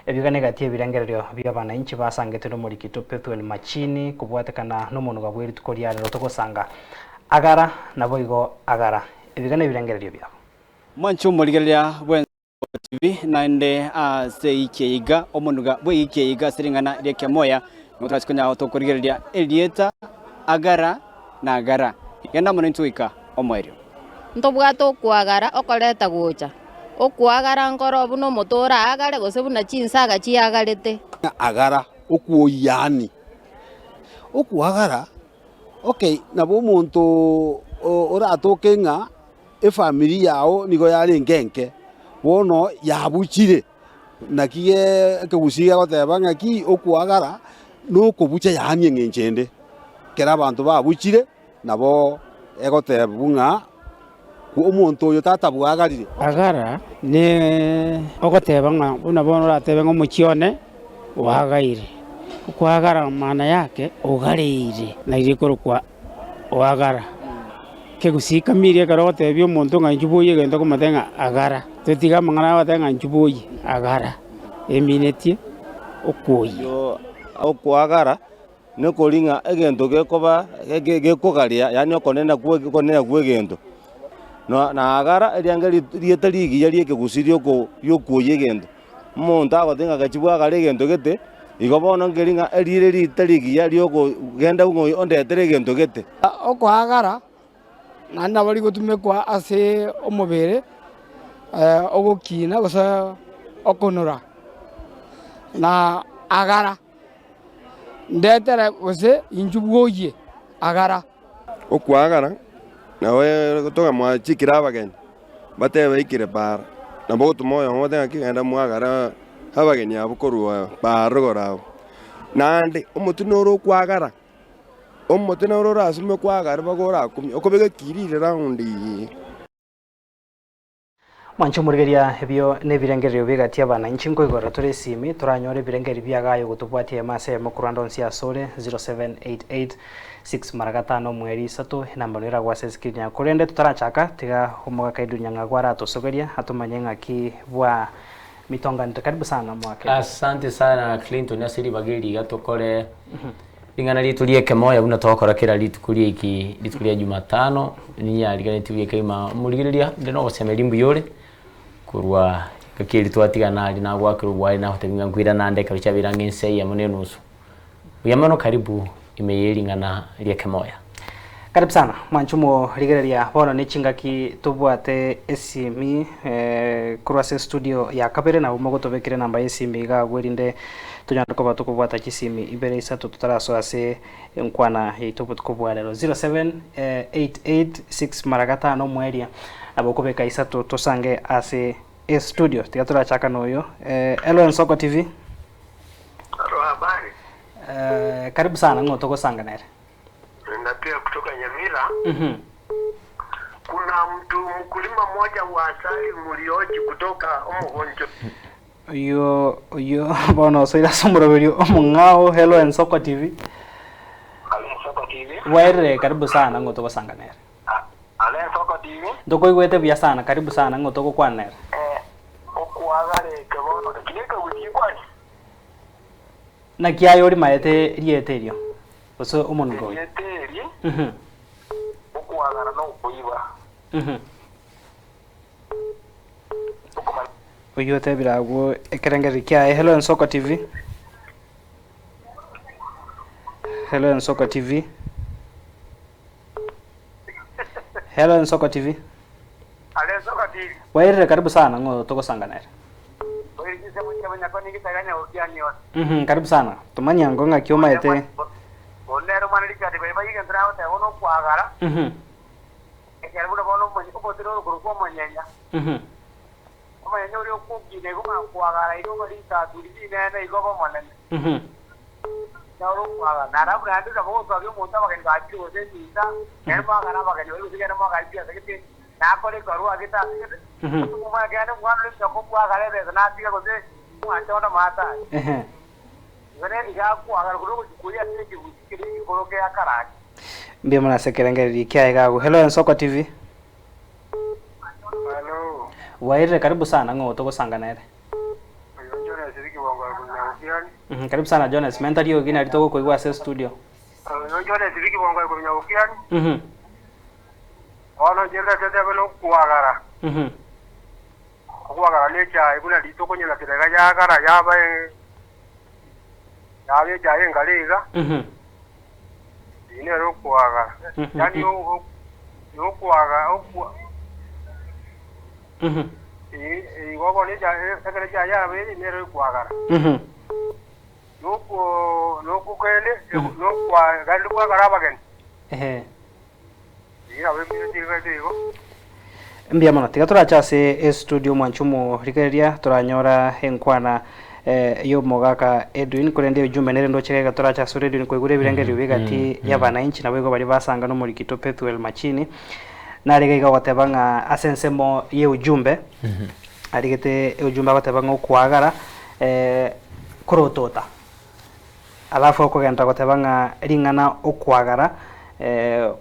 Ebiga negati y'ebirengererio bi'abanainchi basangetwe nomorikito Pethuel Machini kobwatekana nomonuga bw'erituko ria rero togosanga Agara naboigo Agara. Ebiga nebirengererio biabo. Mwanche omorigereria bw'ense TV naende ase eiki eye iga omonuga bw'eiki eye iga ase ring'ana ri'ekemoya nigo torache konyara tokorigereria erieta Agara na Agara. Genda amo naintwe goika omoerio. Ntobwate okoagara okoreta gocha, okoagara nkoro buna omote oraagare, gose buna chinsaga chiagarete. Agara, okwoyani. Okoagara, okay, nabo omonto oratoke ng'a efamiri yao nigo yarenge enke, bono yabuchire, naki ekegusii gegoteba ng'aki okoagara nokobucha yaani eng'encho ende. Ekero abanto babuchire. Nabo egotebwa ng'a omonto oyo tatabwagarire. Agara ne ogoteba ng'a buna bono oratebe ng'a omochie one oagaire. Okoagara maana yake ogareire, nario ekorokwa oagara. Kegusii kamiri ekero ogotebia omonto ng'a inchuo boyie egento okomotebia ng'a agara. Totiga amang'ana agoteba ng'a inchuo boyie, agara eminetie okwoyia. Okoagara Nokori ng'a egento gekoba gekogaria, yaani okonena kwe okonena kw'egento. Na na agara eriange rieta rigiya ri'ekegusii rioko riokoyia egento. Omonto agoteba ng'a gachia bwagara egento gete, igo bono nkeri ng'a erire rita rigiya rioko genda ng'a ondetere egento gete. Okoagara naende nabo rigotumekwa ase omobere ogokina gose okonora, na agara. Ndetere gose inchuo bwoyie agara. Okoagara nabo gotoka mwachikire abageni, batebe baikire paara, nabo ogotoma oyomo obatebie ng'aki genda mwagare abageni abwo korwa paara rogoro abwo. Naende omotwe noro okoagara, omotwe noro orasime koagara mpaka orakumie, okobeka ekiriri round iyii. Mwanche omorigereria ebio nebirengererio bigati abananchi nkoigorera tore esimi toranyore ebirengererio biagaye gotobwatia eyemo ase eyemo korwa ande onsi asore 0788 6 mara gatano omweri isato enamba nigo eragwe ase escreen yago korende totarachaka tiga omogaka Edwin Nyang'agwa aratosogeria atomanye ng'aki bwa mitonganire karibu sana omogaka Edwin. Asante sana Clinton ase ribaga eri iga tokore Ring'ana riaito ri'ekemoyo buna togokora kera rituko ri'eki rituko ria Jumatano, ninyariganetie buya kegima omorigereria inde nogosemeria mbuya ore, korwa engaki eria twatigana aria nagoakera obwari nagotebia ng'a nkoirana ande ekero chiabeire ang'e ensa eyemo na enusu. Mbuya mono karibu ime ye ring'ana ri'ekemoya. Karibu sana mwanche omorigereria bono ne chingaki tobwate esimi korwa ase estudio ya kabere nabo mogotobekera enamba ya esimi iga agwo erinde Tonyare koba tokobwata chisimi ibere isato totarasoa ase enkwana yaito obotuko bwa rero. 07886 mara gatano omoeria nabo okobeka isato tosange ase estudio. Tiga torachaka noyo. Hello Ensoko TV. Halo, habari? Eh, karibu sana ng'o togosanga nere. Napiga kutoka Nyamira. Mhm. Kuna mtu mkulima mmoja wa asali Murioji kutoka Omogoncho. Oyio oyio bono osoire ase omoroberio omong'ao Hello Ensoko TV. Halo Ensoko TV. Bwairire karibu sana ng'o togosanga nere. Halo Ensoko TV. Ntokoigwete buya sana karibu sana ng'o togokwana nere. Eh, okwagara bono eki nekegusii kwani? Naki aye orimaete rieta erio gose omonuga oyo? Erieta eri Mhm. okwagara nokoiba. Mhm. Oyio otebire agwo ekerengererio kiaye. Hello Ensoko TV. Hello Ensoko TV. Hello Ensoko TV. Hello Ensoko TV. Wairire karibu sana ng'o togosanga nere. Mhm, karibu sana. Tumanye ango ng'aki omaete. Mhm. Ekero buna bono omotwe ore korokwa omonyenya, omonyenya oria okogina igo ng'a igo ng'a risasuri rinene igo obe omonene, noro okoagara. Na alafu naende nabo ogosabia omonto abageni bachire gose eminsa, nere mwagare abageni baria gose kende mwagare chibiasa gete, nakore ebarua gete ase gete, gose momanye kende omwana ore ominyoka okwagara ebesa natige gose omwanche onde amato aye. Igo nere iga akoagara korwa ogochia koria ase ekegusi keria egekoro kia karani. Mbuya mono ase ekerengererio kiaye iga agwo. Hello Ensoko TV. Hello. Bwairire karibu sana ng'o togosanga nere. Oyo John Esiriki. Kibongo Nyagokiani. Karibu sana Jones, menta riogi nari togokoigwa ase estudio. Oyo Jones Kibongo Nyagokiani. Bono inche ndatebe nokwagara. Okwagara nechae buna rituko onye na iga yagara yaba yaba echae engare iga, eyio nere okwagara. Yaani okwaga okwa igo bono echae ekero echae yabeire nere okwagara. Nokwo nokwo kende nokwa gari kwagara abageni. Eyio nabo eminto tigete igo. Mbuya mono. Tiga torache ase estudio mwanche omorigereria toranyora enkwana y'omogaka Edwin korende ujumbe nere ndoche iga torache ase Edwin koigure ebirengererio bia egati y'abananchi nabo igo baria basanga nomorikito Pethuel Machini nare iga iga ogoteba ng'a ase ensemo ye ujumbe arigete ujumbe agoteba ng'a okoagara korotota. Alafu okogenda goteba ng'a ring'ana okoagara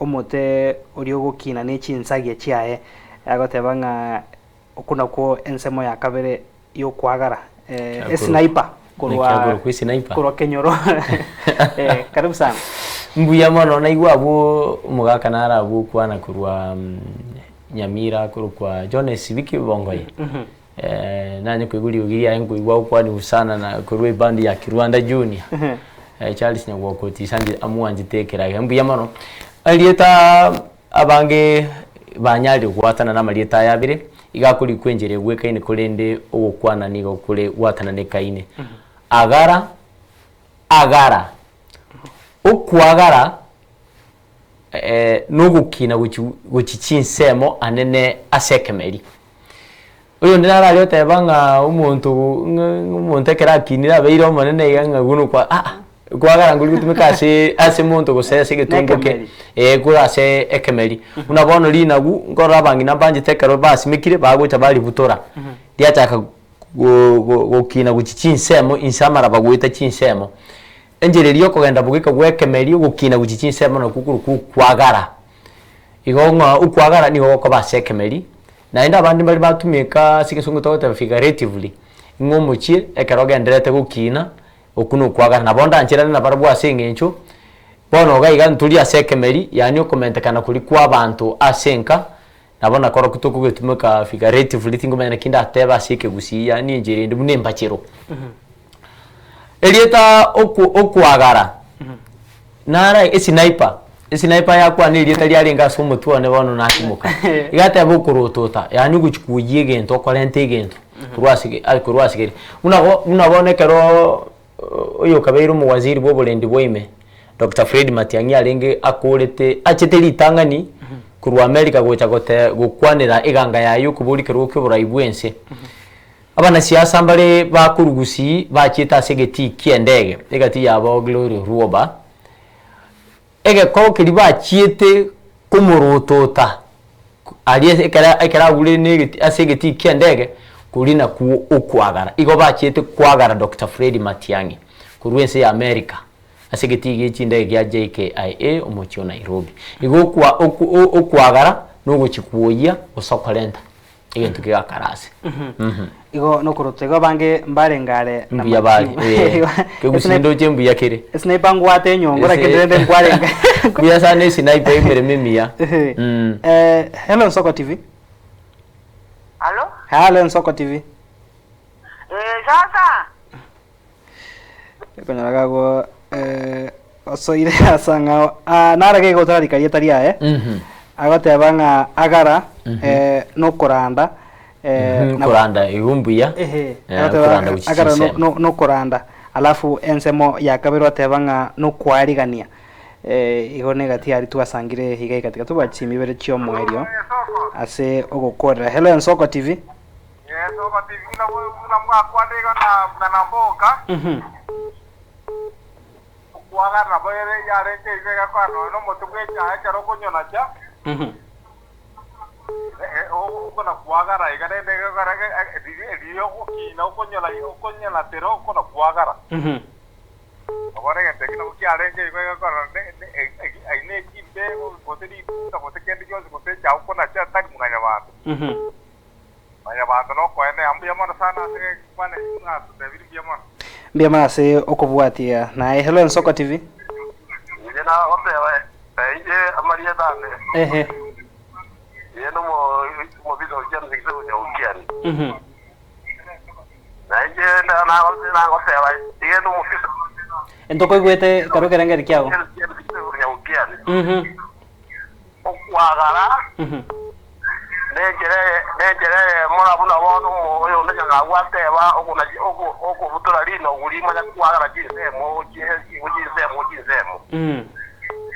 omote oria ogokina ne chinsagia chiaye, agoteba ng'a okwo nakwo ensemo ya kabere y'okoagara, esniper korwa Ekiagoro esniper. korwa kenyoro karibu sana. Mbuya mono naigwa abwo omogaka nare abwo okwana korwa Nyamira akorokwa Jones Biki Bongoye. Nanye koigwa riogi riaye nkoigwa agokwanigwa sana na korwa eband ya Kirwanda Junior. Charles Nyagwoka otisanchete amwanchete ekerage mbuya mono. Erieta abange banyarire goatana na amarieta aya abere, iga akorikwa enchera egwekaine korende ogokwana nigo kore gwatananekaine. Agara, agara, okoagara nogokina gochi gochi chinsemo anene ase ekemeri. Oyonde naro aria oteba ng'a omonto ng'a omonto ekero akinire abeire omonene iga ng'a buna okwa aa, kwagera nkori gotumeka ase ase monto gose ase egetungo ke Nekemeri. eh kore ase ekemeri. Buna bono rinagu, nkorora abang'ina mbanchete ekero basimekire bagocha baributora, riachaka go- go- gokina gochia chinsemo inse amaraba goeta chinsemo. Enchera eria yokogenda bogeka bwa ekemeri ogokina gochia chinsemo nakwo korokwa okwagara. Igo ng'a okwagara nigo gokoba ase ekemeri, naende abande mbare batumeka ase egesongo togoteba figuratively, ng'a omochie ekero ogendererete gokina, okwo na okwagara. Nabo ndancherane nabarabwo ase eng'encho, bono iga iga ntori ase ekemeri, yaani okomentekana koria kwa abanto ase enka, nabo nakorokwo tokogetumeka figuratively tingomanya naki ndatebe ase ekegusii yaani enchera ende buna embachero. Erieta okwagara, nara esniper, esniper yakwana erieta riarenge ase omotwe one bono natimoka. Iga ateba okorotota, yaani ogochia koyia egento okorenta egento korwa ase ge korwa ase keria. Buna bo buna bono ekeroo oyokabeire omowaziri bwa oborendi bwa ime, Doctor Fred Matiang'i arenge akorete achete ritang'ani korwa America gocha gote gokwanera eganga yaye ya okoboria ekerogo kia oborai bwa ense. Abanasiasa mbare bakorwa Gusii bachiete ase egetii ki'endege egati yabo Glory Orwoba, egekoo keria bachiete komorotota aria ekero ekero agure na egeti ase egetii ki'endege koria nakwo okoagara. Igo bachiete koagara Doctor Fred Matiang'i korwa ense ya America ase egetii gie chindege gia JKIA omochie o Nairobi. Igo okwa okoagara na ogochia kwoyia gose okorenta. Egento kegakara ase. Igo nokorotwa igo abange mbarenge are na Mbuya bare, machibu. eh. Igo Kegusii ndoche mbuya kere. Esniper ngwate enyongo lakini rende nkwarenge. Mbuya sana esniper emeremo emiya. Mm. Eh, hello Nsoko TV. Alo? Hello Nsoko TV. Eh, sasa Ekonyora gago eh, osoire ase ang'ao ah, naro gaiga otararika rieta riaye Mhm. agoteba ng'a agara eh, nokoranda eh, Mhm, nabo- koranda igo mbuya Ehe, Eh, agoteba koranda gochia agara no- chinsemo. no- nokoranda alafu ensemo ya kabere oteba ng'a nokwarigania eh, igo negati aria twasangire iga iga tiga tobwate chimi ibere chiomoerio ase ogokorera hello Ensoko TV. Yeso obatebie buna buna mwakwana iga na buna namboka, okwagana nabo ere yarenge iga egakora nonya nomote bw'echae ekero okonyonacha, okona kwagara iga rende egekora riria ogokina okonyora okonyenatera okona kwagara. Bono egento ekio nabo kiarenge igo egekora ayio ne chimbego gose ritunda gose kende gionsi gose echae okonacha tari mwanyabanto. Mwanyabanto nokoenea mbuya mono sana ase egekwana eki mwatotebirie mbuya mono. Mbuya mono ase okobwatia naye. Hello Ensoko TV. Inche nagoteba inche amarieta ane. Ehe. Inche nomo omobisa o James Gisego Nyaukiani. Na inche nagoteba inche nomobisa. Ntokoigwete korwa ekerengeri kiago. James Gisego Nyaukiani. Okwagara nenchera nenchera eyemo na buna bono oyonde nyang'au ateba okobutora rinogu rimanya kwagara chinsemo chinsemo chinsemo,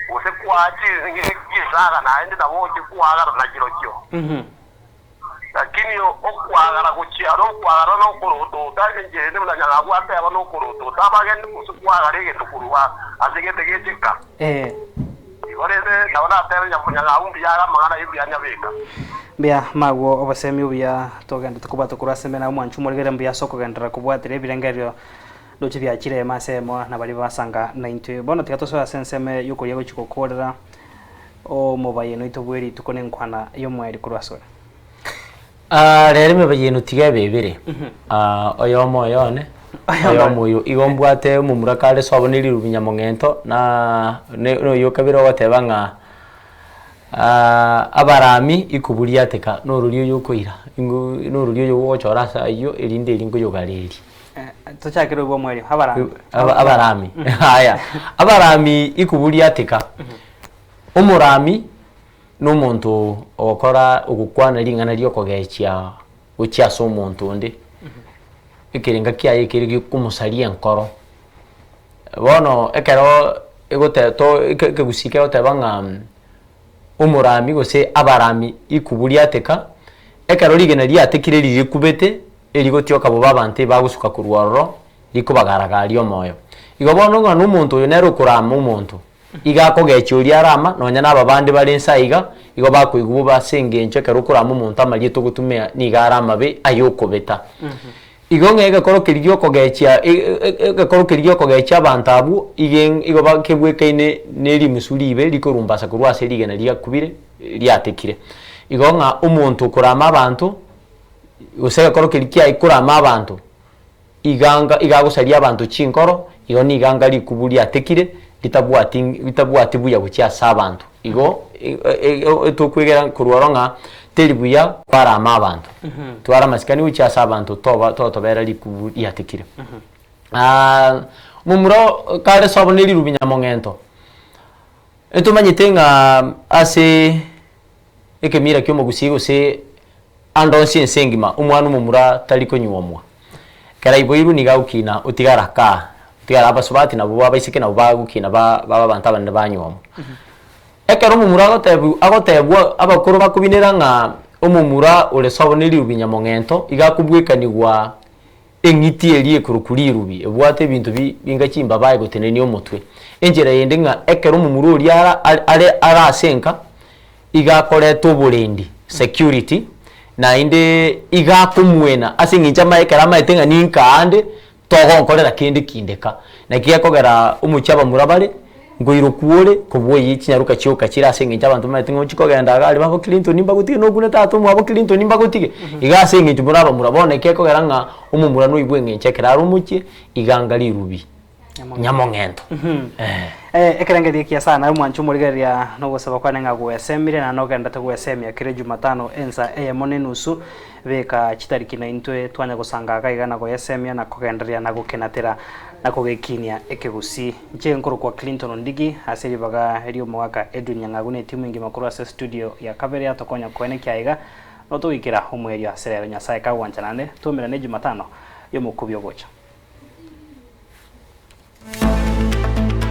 gose kwaa chinsaga naende nabo oche kwagara nachirochio. Lakini okwagara gochia nokwagara nokorotota, enchera ende buna nyang'au ateba nokorotota abageni gose kwagara egento korwa ase gete gecheka. Igo rende nabo natebe nyang'au mbuya are amang'ana ayio mbuya anyabeka. Mbuya magwo obosemi obuya togendete kobwata korwa ase emena omwanchi omorigere mbuya ase okogenderera kobwatera ebirengererio ndoche biachire emo ase emo na baria basanga naintwe. Bono tiga tosoe ase ensemo y'okoria gochia gokorera omobayeno oito bwe rituko na enkwana y'omoerio korwa asore. Ah, rero emebayeno tiga ebe ebere. Ah, oyomo oyone, oyomo oyo. Igo mbwate omomura kare sobo ne rirubi nyamong'ento, na ne noyo okabere ogoteba ng'a abarami ikoburiateka norori oyo okoira, ingo norori oyo ogochora ase aywo erinde eri nkoyogareria. Tochakere obwo omoerio, abarami. Abarami, aya, abarami ikoburiateka, omorami. Nomonto ogokora ogokwana ring'ana ri'okogechia gochia ase omonto onde, ekerenga kiaye ekere giokomosaria enkoro. Bono ekero egote to eke ekegusii kegoteba ng'a omorami gose abarami ikubu riateka, ekero rigena riatekire ririkubete, erigotioka bobe abanto ebagosuka korwa ororo, rikobagaragaria omoyo. Igo bono ng'a na omonto oyo nere okorama omonto. Iga akogechia oria arama, nonya naba bande bare inse aiga, igo bakoigwa bobe ase engencho ekero okorama omonto amarieta ogotumia nigo are amabe ay'okobeta. Igo ng'a egekoro keria gi'okogechia egekoro keria gi'okogechia abanto abwo, iga igo bakebwekaine ne rimusu ribe rikorumbasa korwa ase rigena riakubire riatekire. Igo ng'a omonto okorama abanto, gose egekoro keria kiaye korama abanto, Iganga iga agosaria abanto chinkoro, igo nigo anga rikubu riatekire ritabwati ritabwati buya gochia ase abanto. Igo tokwegera korwa oro ng'a teri buya kwarama abanto. Twara amasikani gochia ase abanto toba totobera rikubu riatekire. Momura kare sobo ne rirubi nyamong'ento, etomanyete ng'a ase ekemira kia omogusii gose Ande onsi ense engima omwana omomura tari konyuomwa. Ekero aiboirwe nigo agokina otigara kaa, otigara abasubati nabwo abaiseke nabwo bagokina ba baba abanto abanene banyuomwa. Ekero omomura agotebiwa agotebwa abakoro bakobinera ng'a omomura ore sobo ne rirubi nyamong'ento, iga akobwekanigwa eng'iti eria ekorokwa rirubi ebwate ebinto bi binga chimbaba egotenenia omotwe. Enchera yende ng'a ekero omomura oria ara are are ase enka, iga akoreta oborendi, security, naende iga akomwena ase eng'encho amaye ekero amaete ng'a ninka ande, togonkorera kende kinde ka. Naki gekogera omochie abamura bare, nkoirokwa ore kobua oyio chinyaroka chioka chire ase eng'encho abanto bamaete ng'a ochia kogenda iga aria babo Clinton mbagotige nokune tata omwabo Clinton mbagotige, iga ase eng'encho more abamura. Bono eki gekogera ng'a omomura noigwe eng'encho ekero are omochie, iga anga rirubi. Nyamong'ento. Eh. Ekerengerio ekiya sana omwancho omorigereria nogosaba kwane ng'a gwesemire naende nogenderete gwesemia kera ejumatano ensa eyemo na enusu beka chitariki na intwe twanya gosanga iga iga na goyesemia na kogendereria na gokenatera na kogekinia ekegusii. Inche nkorokwa Clinton Ondigi ase ribaga ri'omogaka Edwin Nyang'agu na etimu engima korwa ase estudio ya kabere yatokonya koenekia aiga notogoikera omwerio ase rero Nyasae kagwancha naende twaumerane ejumatano y'omokubio ogocha.